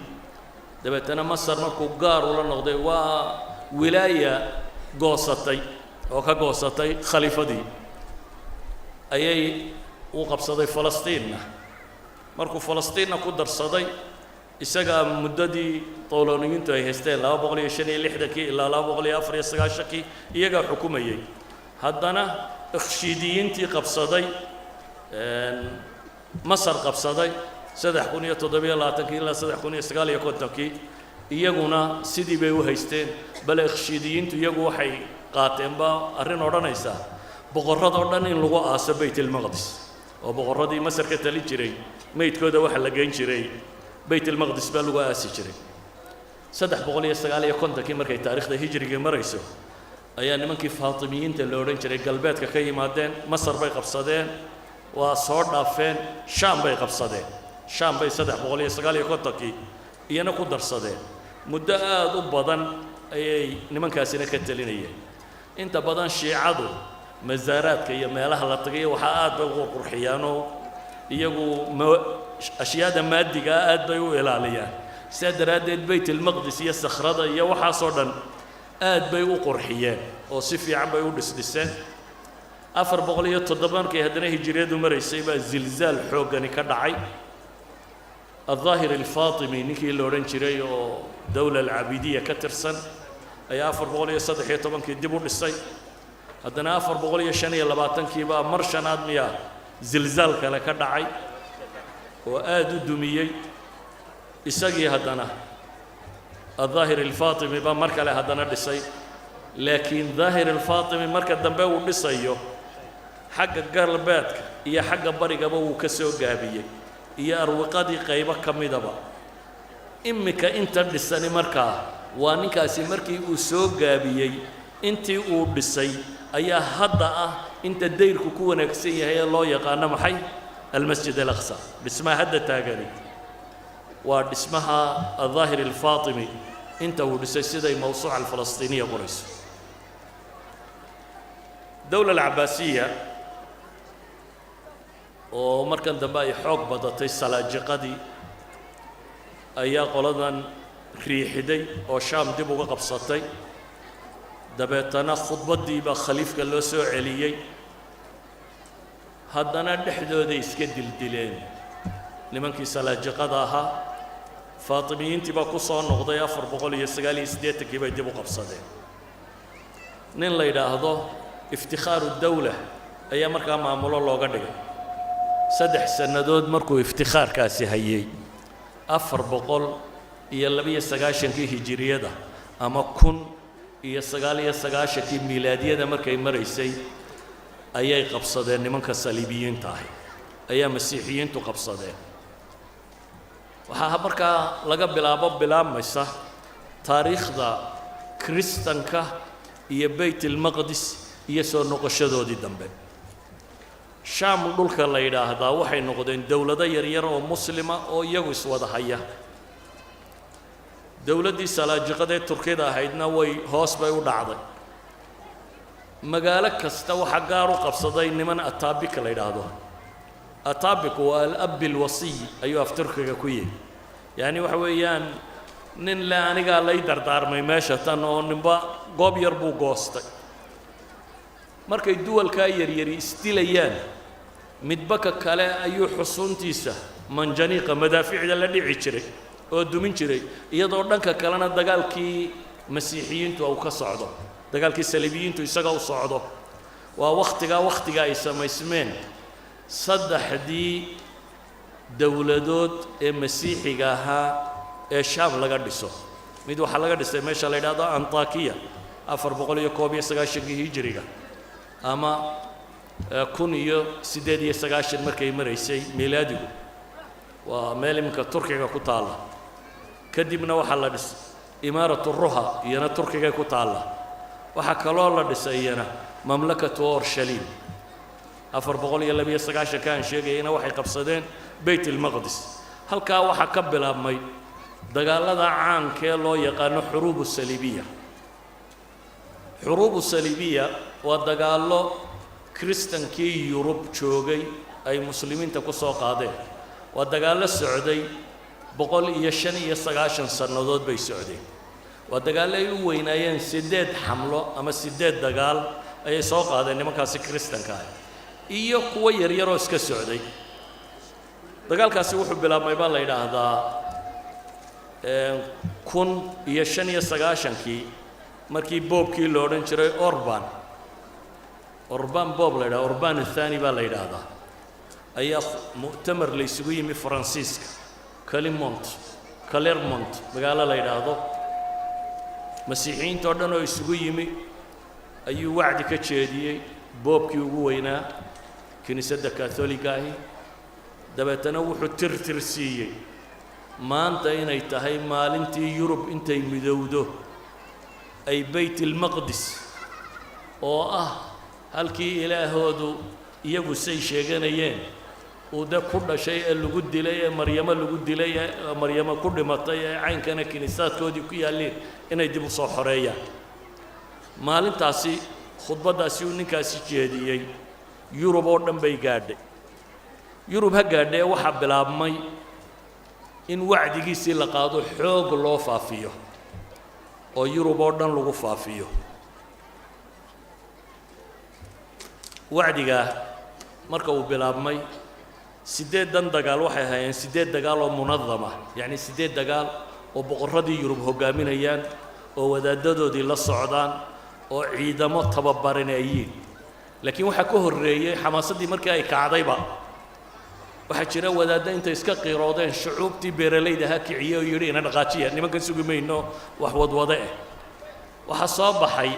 Dabeetana Masar markuu gaar ula noqday, waa wilaaya goosatay oo ka goosatay khaliifadii, ayay u qabsaday Falastiinna. Markuu Falastiinna ku darsaday, isagaa muddadii Towloniyiintu ay haysteen, 265-kii ilaa 294-kii, iyagaa xukumayey. Haddana Ikhshiidiyiintii qabsaday Masar, qabsaday 3027-kii ilaa 3059-kii, iyaguna sidii bay u haysteen. Bale Ikhshiidiyiintu iyagu waxay qaateenba arrin odhanaysa boqorradoo dhan in lagu aaso Bayt Ilmaqdis, oo boqorradii Masar ka talin jiray meydkooda waxa la geyn jiray Bayt Ilmaqdis baa lagu aasi jiray. 359-kii markay taariikhda hijriga marayso ayaa nimankii Faatimiyiinta la odhan jiray galbeedka ka yimaadeen. Masar bay qabsadeen, waa soo dhaafeen, Shaam bay qabsadeen. Shaam bay 359-kii iyana ku darsadeen. Muddo aada u badan ayay nimankaasina ka telinayeen. Inta badan Shiicadu masaaraadka iyo meelaha la tagayo waxaa aad bay u qurqurxiyaanoo iyagu ma ashyaada maadigaa aad bay u ilaaliyaan. Sidaa daraaddeed Bayt Ilmaqdis iyo sakhrada iyo waxaasoo dhan aad bay u qurxiyeen oo si fiican bay u dhisdhiseen. 407 markay haddana hijiriyadu maraysay baa zilzaal xooggani ka dhacay. Aldaahir Alfaatimi ninkii la odhan jiray oo dowla alcabidiya ka tirsan ayaa 413-kii dib u dhisay. Haddana 425-kii baa mar shanaad miyaa zilzaal kale ka dhacay oo aada u dumiyey isagii. Haddana Aldaahir Alfaatimi baa mar kale haddana dhisay, laakiin Daahir Alfaatimi marka dambe uu dhisayo xagga galbeedka iyo xagga barigaba wuu ka soo gaabiyey iyo arwiqadii qaybo ka midaba. Iminka inta dhisani markaa waa ninkaasi markii uu soo gaabiyey intii uu dhisay ayaa hadda ah inta dayrku ku wanaagsan yahay ee loo yaqaano maxay, Almasjid Alaqsa. Dhismaha hadda taagani waa dhismaha Aldaahir Alfaatimi inta uu dhisay, siday Mawsuuca Alfalastiiniya qorayso. Dowla Alcabaasiya oo markan dambe ay xoog badatay Salaajiqadii ayaa qoladan riixiday oo Shaam dib uga qabsatay. Dabeetana khudbaddii baa khaliifka loo soo celiyey. Haddana dhexdooday iska dildileen nimankii Salaajiqada ahaa. Faatimiyiintii baa ku soo noqday. 489-kii bay dib u qabsadeen. Nin la yidhaahdo Iftikhaaru Dawla ayaa markaa maamulo looga dhigay. 3 sannadood markuu Iftikhaarkaasi hayey, 492-kii hijiriyada ama 1099-kii miilaadiyada markay maraysay, ayay qabsadeen nimanka Saliibiyiinta ahi, ayaa Masiixiyiintu qabsadeen. Waxaa markaa laga bilaabo bilaabmaysa taariikhda Kiristanka iyo Bayt Ilmaqdis iyo soo noqoshadoodii dambe. Shaam dhulka la yidhaahdaa waxay noqdeen dowlado yaryar oo Muslima oo iyagu iswada haya. Dowladdii Salaajiqadee Turkida ahaydna way hoos bay u dhacday. Magaalo kasta waxaa gaar u qabsaday niman Ataabika la yidhaahdo. Ataabik waa الأب الوصي ayuu af Turkiga ku yihi. Yacni waxa weeyaan nin le anigaa lay dardaarmay meesha tan, oo ninba goob yar buu goostay. Markay duwalkaa yaryari isdilayaan, midba ka kale ayuu xusuuntiisa manjaniiqa madaaficda la dhici jiray oo dumin jiray, iyadoo dhanka kalena dagaalkii Masiixiyiintu uu ka socdo, dagaalkii Saliibiyiintu isaga u socdo. Waa wakhtigaa wakhtiga ay samaysmeen saddexdii dowladood ee Masiixiga ahaa ee Shaam laga dhiso. Mid waxaa laga dhisay meesha la yidhahdo Antakiya, 491-kii Hijiriga ama 1098 markay maraysay miilaadigu. Waa meel iminka Turkiga ku taalla. Kadibna waxaa la dhisay Imaaratu Ruha, iyana Turkigay ku taalla. Waxaa kaloo la dhisay iyana Mamlakatu Orshaliim. 492-ka aan sheegayayna waxay qabsadeen Beyt Ilmaqdis. Halkaa waxaa ka bilaabmay dagaallada caankee loo yaqaano Xuruubu Saliibiya. Xuruubu Saliibiya waa dagaallo Kiristankii Yurub joogay ay Muslimiinta ku soo qaadeen. Waa dagaallo socday 195 sannadood bay socdeen. Waa dagaallo ay u weynaayeen siddeed xamlo ama siddeed dagaal ayay soo qaadeen nimankaasi Kiristanka ah iyo kuwo yaryaroo iska socday. Dagaalkaasi wuxuu bilaabmay baa la yidhaahdaa 1095-kii, markii boobkii lo odhan jiray Orban, Orban boob la yidhahda, Orban Athani baa la yidhaahdaa, ayaa mu'tamar la isugu yimi Faransiiska, Calimont, Clermont magaalo la yidhaahdo. Masiixiyiinta oo dhan oo isugu yimi ayuu wacdi ka jeediyey boobkii ugu weynaa kiniisadda Katholiga ahi. Dabeetana wuxuu tirtir siiyey maanta inay tahay maalintii Yurub intay midowdo ay Beyt Ilmaqdis, oo ah halkii Ilaahoodu iyagu say sheeganayeen uu de ku dhashay ee lagu dilay ee Maryamo lagu dilay ee Maryamo ku dhimatay ee caynkana kiniisaadkoodii ku yaalliin, inay dib u soo xoreeyaan. Maalintaasi khudbaddaasi uu ninkaasi jeediyey Yurub oo dhan bay gaadhay. Yurub ha gaadhay, waxaa bilaabmay in wacdigiisii la qaado, xoog loo faafiyo oo Yurub oo dhan lagu faafiyo. Wacdigaa marka uu bilaabmay, siddeeddan dagaal waxay ahaayeen siddeed dagaal oo munadama, yacni siddeed dagaal oo boqorradii Yurub hoggaaminayaan oo wadaaddadoodii la socdaan oo ciidamo tababaran ay yihiin. Laakiin waxaa ka horreeyey xamaasaddii markii ay kacdayba, waxaa jira wadaaddo intay iska qiiroodeen shucuubtii beeralayda ahaa kiciyey oo yidhi, "Ina dhaqaajiya, nimankan sugi mayno wax wadwade eh." Waxaa soo baxay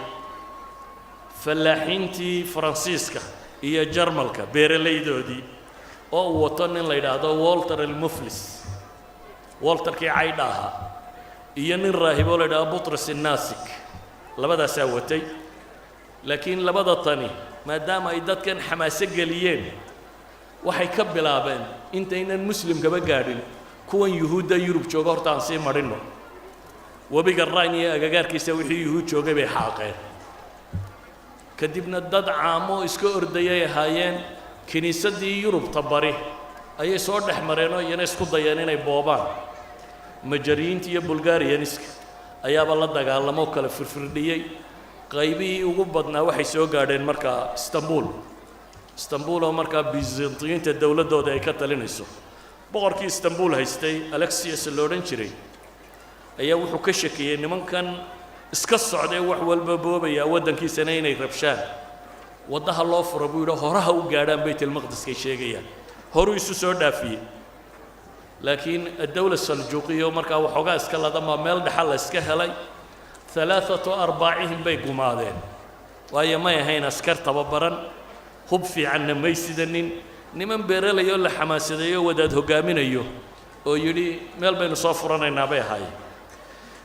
fallaaxiintii Faransiiska iyo Jarmalka beeralaydoodii oo uu wato nin la yidhaahdo Walter Almuflis, Walterkii caydha ahaa, iyo nin raahiboo la yidhahdo Butros Innasik. Labadaasaa watay. Laakiin labada tani maadaama ay dadkan xamaaso geliyeen, waxay ka bilaabeen intaynan Muslimkaba gaadhin kuwan Yuhuudda Yurub jooga horta aan sii madhinno. Webiga Rhine iyo agagaarkiisa wixii Yuhuud joogay bay xaaqeen. Kadibna dad caamo iska ordayay ahaayeen, kiniisaddii Yurubta bari ayay soo dhex mareen oo iyana isku dayeen inay boobaan. Majariyiinta iyo Bulgariyaniska ayaaba la dagaalamo, kala firfirdhiyey. Qaybihii ugu badnaa waxay soo gaadheen markaa Istanbul. Istanbul oo markaa Byzantiyiinta dowladdooda ay ka talinayso, boqorkii Istanbul haystay, Alexius lo odhan jiray, ayaa wuxuu ka shakiyey nimankan iska socdaee wax walba boobaya waddankiisana inay rabshaan. Waddaha loo fura buu yidhi, horaha u gaadhaan Baytalmaqdiskay sheegayaan. Horuu isu soo dhaafiyey. Laakiin addawla Saljuuqiya markaa waxoogaa iska ladamaa meel dhexa la iska helay. Alaaatu arbaacihim bay gumaadeen, waayo may ahayn askar tababaran, hub fiicanna may sidanin, niman beeralayoo la xamaasadeeyo, wadaad hoggaaminayo oo yidhi, "Meel baynu soo furanaynaa," bay ahaayeen.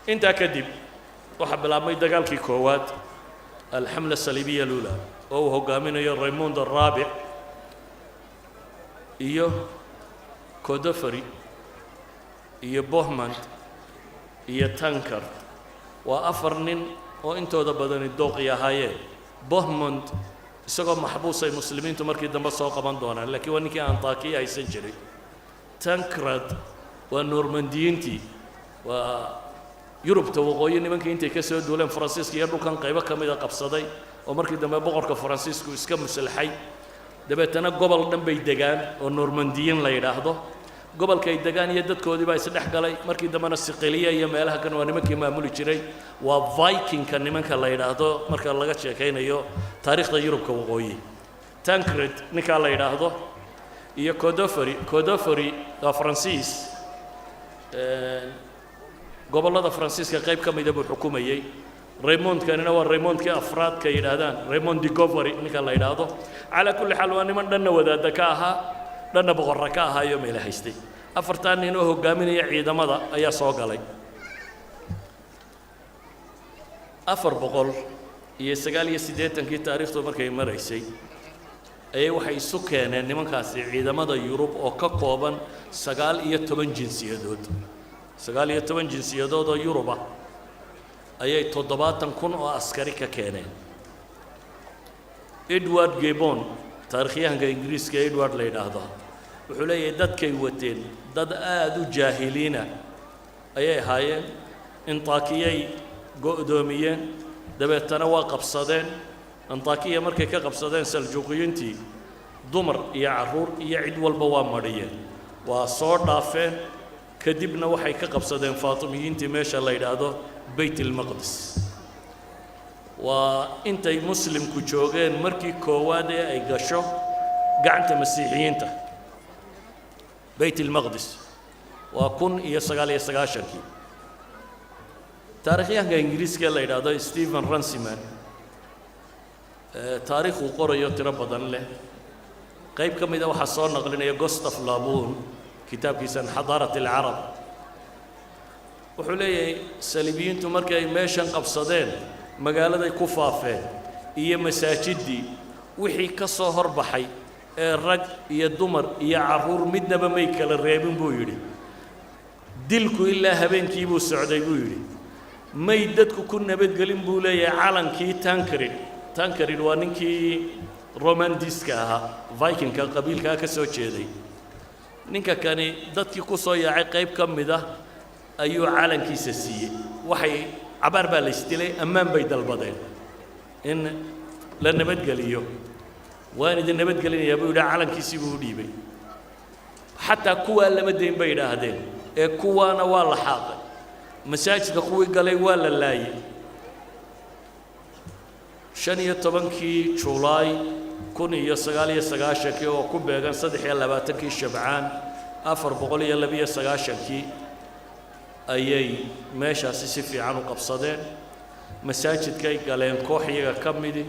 Intaa kadib waxaa bilaabmay dagaalkii koowaad, alxamla saliibiya lula, oo uu hoggaaminayo Raymond araabic iyo Codofari iyo Bohmand iyo Tankard. Waa afar nin oo intooda badani dooqi ahaayeen. Bohmond isagoo maxbuus ay Muslimiintu markii dambe soo qaban doonaan, laakiin waa ninkii Antakiya haysan jiray. Tancred waa Normandiyiintii, waa Yurubta waqooyi nimankii intay ka soo duuleen Faransiiska iyo dhulkan qaybo ka mida qabsaday, oo markii dambe boqorka Faransiisku iska muslaxay. Dabeetana gobol dhan bay degaan oo Normandiyiin la yidhaahdo. Gobolkay degaan iyo dadkoodii baa isdhex galay. Markii dambena Siqiliya iyo meelaha kan waa nimankii maamuli jiray. Waa Vikingka nimanka la yidhaahdo marka laga sheekaynayo taariikhda Yurubka waqooyi. Tancred ninkaa la yidhaahdo iyo Godofrey. Godofrey waa Faransiis, gobollada Faransiiska qayb ka mida buu xukumayey. Raymondkanina waa Raymondkii afraadka yidhaahdaan, Raymond de Govery ninka la yidhaahdo. Calaa kulli xaal, waa niman dhanna wadaadda ka ahaa, dhanna boqorra ka ahaayo meela haystay. Afartaa nin oo hogaaminaya ciidamada ayaa soo galay. 489-kii taariikhdu markay maraysay ayay waxay isu keeneen nimankaasi ciidamada Yurub oo ka kooban 19 jinsiyadood. 19 jinsiyadood oo Yuruba ayay 70,000 oo askari ka keeneen. Edward Gibbon, taarikhyahanka Ingiriiska Edward la yidhaahdo, wuxuu leeyahay dadkay wateen dad aada u jaahiliina ayay ahaayeen. Intaakiyay go'doomiyeen, dabeetana waa qabsadeen. Antakiya markay ka qabsadeen Saljuuqiyiintii, dumar iyo carruur iyo cid walba waa madhiyeen, waa soo dhaafeen. Kadibna waxay ka qabsadeen Faatimiyiintii meesha la yidhaahdo Beyt ilmaqdis. Waa intay Muslimku joogeen markii koowaad ee ay gasho gacanta Masiixiyiinta Beyt ilmaqdis, waa 1099-kii. Taarikhyahanka Ingiriiska la yidhaahdo Stephen Runciman, taariikhuu qorayo tiro badan leh, qayb ka mida waxaa soo naqlinaya Gustave Le Bon kitaabkiisan Xadaarat Alcarab. Wuxuu leeyahay saliibiyiintu markii ay meeshan qabsadeen, magaaladay ku faafeen iyo masaajiddii, wixii ka soo horbaxay ee rag iyo dumar iyo carruur midnaba may kala reebin, buu yidhi. Dilku ilaa habeenkii buu socday, buu yidhi. May dadku ku nabadgelin, buu leeyahay, calankii Tancred. Tancred waa ninkii Romandiska ahaa, Vikingka qabiilkaa ka soo jeeday. Ninka kani dadkii ku soo yaacay qayb ka mid ah ayuu calankiisa siiyey. Waxay cabaar baa la isdilay, ammaan bay dalbadeen in la nabadgeliyo. "Waan idin nabadgelinayaa," buu yidhi. Calankiisii buu u dhiibay. Xataa kuwaa lama dayn, bay yidhaahdeen, ee kuwaana waa la xaaqay. Masaajidka kuwii galay waa la laayay. 15-kii Julaay 1099-kii, oo ku beegan 23-kii Shabcaan 492-kii, ayay meeshaasi si fiican u qabsadeen. Masaajidkay galeen koox iyaga ka midi,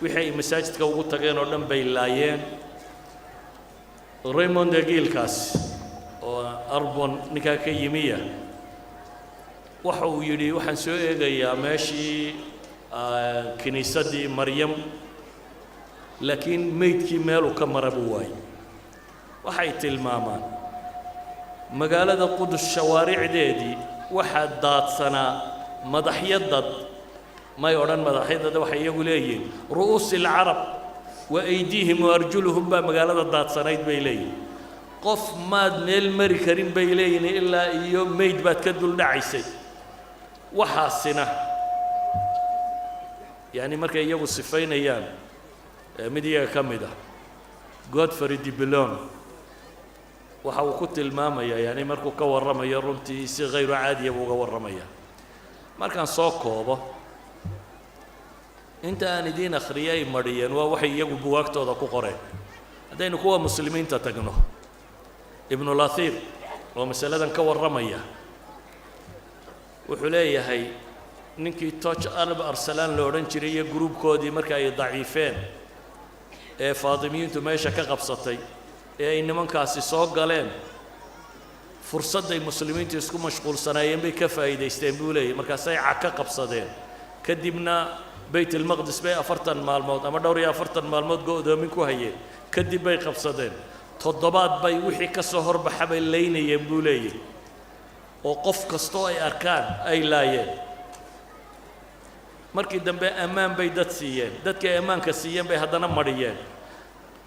wixii ay masaajidka ugu tageen oo dhan bay laayeen. Raymond Egiilkaas oo Arbon ninkaa ka yimiya waxa uu yidhi: "Waxaan soo eegayaa meeshii kiniisaddii Maryam." Laakiin meydkii meeluu ka mara buu waayey. Waxay tilmaamaan magaalada Qudus shawaaricdeedii waxaa daadsanaa madaxyo dad. May odhan madaxyadada, waxay iyagu leeyihiin ru'uusi alcarab wa aydiihim wa arjuluhum baa magaalada daadsanayd, bay leeyihin. Qof maad meel mari karin, bay leeyihin, ilaa iyo meyd baad ka duldhacaysay. Waxaasina yacni markay iyagu sifaynayaan, mid iyaga ka mid ah, Godfrey de Bouillon, waxa uu ku tilmaamayaa, yani markuu ka warramayo, runtii si hayru caadiya buu uga warramaya. Markaan soo koobo, inta aan idiin akhriyay ay mariyeen waa waxay iyagu buwaagtooda ku qoreen. Haddaynu kuwa Muslimiinta tagno, Ibnulathiir oo masaladan ka warramaya wuxuu leeyahay ninkii Toch Alp Arsalaan la odhan jiray iyo gruubkoodii marka ay daciifeen ee Faatimiyiintu meesha ka qabsatay ee ay nimankaasi soo galeen, fursadday Muslimiintu isku mashquulsanaayeen bay ka faa'iidaysteen, buu leeyahy. Markaasay caka qabsadeen. Kadibna Bayt ilmaqdis bay 40 maalmood ama dhowr iyo afartan maalmood go'doomin ku hayeen. Kadib bay qabsadeen. Toddobaad bay wixii ka soo horbaxa bay laynayeen, buu leeyahy, oo qof kastoo ay arkaan ay laayeen. Markii dambe ammaan bay dad siiyeen. Dadkii ay ammaanka siiyeen bay haddana mariyeen.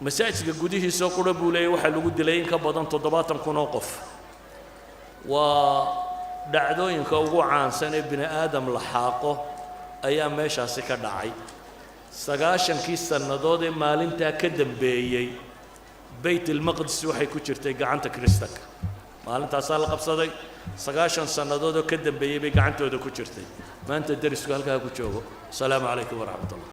Masaajidka gudihiisoo qura, buu leeyay, waxaa lagu dilay in ka badan 70,000 oo qof. Waa dhacdooyinka ugu caansan ee bini aadam la xaaqo ayaa meeshaasi ka dhacay. 90-kii sannadood ee maalintaa ka dambeeyey, Bayt ilmaqdis waxay ku jirtay gacanta Kiristanka. Maalintaasaa la qabsaday. 90 sannadood oo ka dambeeyey bay gacantooda ku jirtay. Maanta derisku halkaa ku joogo. Asalaamu calaykum waraxmat ullah.